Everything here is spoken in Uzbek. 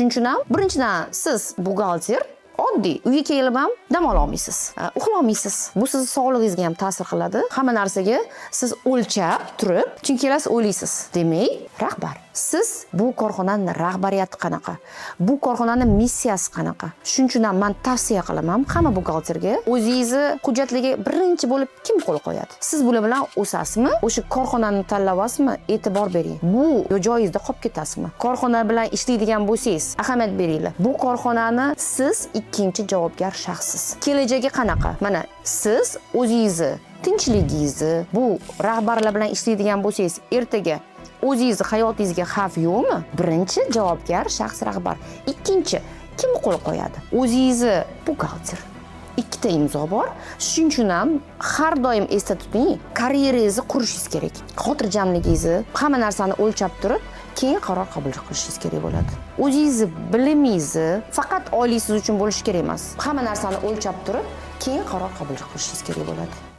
Shuning uchun ham birinchidan siz buxgalter oddiy uyga kelib ham dam ololmaysiz, uxlolmaysiz. Bu sizni sog'lig'ingizga ham ta'sir qiladi. Hamma narsaga siz o'lchab turib, chunki kelasiz, o'ylaysiz. Demak, rahbar, siz bu korxonani rahbariyati qanaqa, bu korxonani missiyasi qanaqa. Shuning uchun ham man tavsiya qilaman hamma buxgalterga: o'zingizni hujjatlarga birinchi bo'lib kim qo'l qo'yadi, siz bular bilan o'sasizmi, o'sha korxonani tanlayapsizmi, e'tibor bering. Bu joyingizda qolib ketasizmi? Korxona bilan ishlaydigan bo'lsangiz, ahamiyat beringlar, bu korxonani siz ikkinchi javobgar shaxssiz, kelajagi qanaqa. Mana siz o'zingizni tinchligingizni, bu rahbarlar bilan ishlaydigan bo'lsangiz, ertaga o'zingizni hayotingizga xavf yo'qmi? Birinchi javobgar shaxs rahbar, ikkinchi kim qo'l qo'yadi? O'zingizni buxgalter. Ikkita imzo bor. Shuning uchun ham har doim esda tuting, karyerangizni qurishingiz kerak, xotirjamligingizni, hamma narsani o'lchab turib, keyin qaror qabul qilishingiz kerak bo'ladi. O'zingizni bilimingizni faqat oylik siz uchun bo'lishi kerak emas. Hamma narsani o'lchab turib, keyin qaror qabul qilishingiz kerak bo'ladi.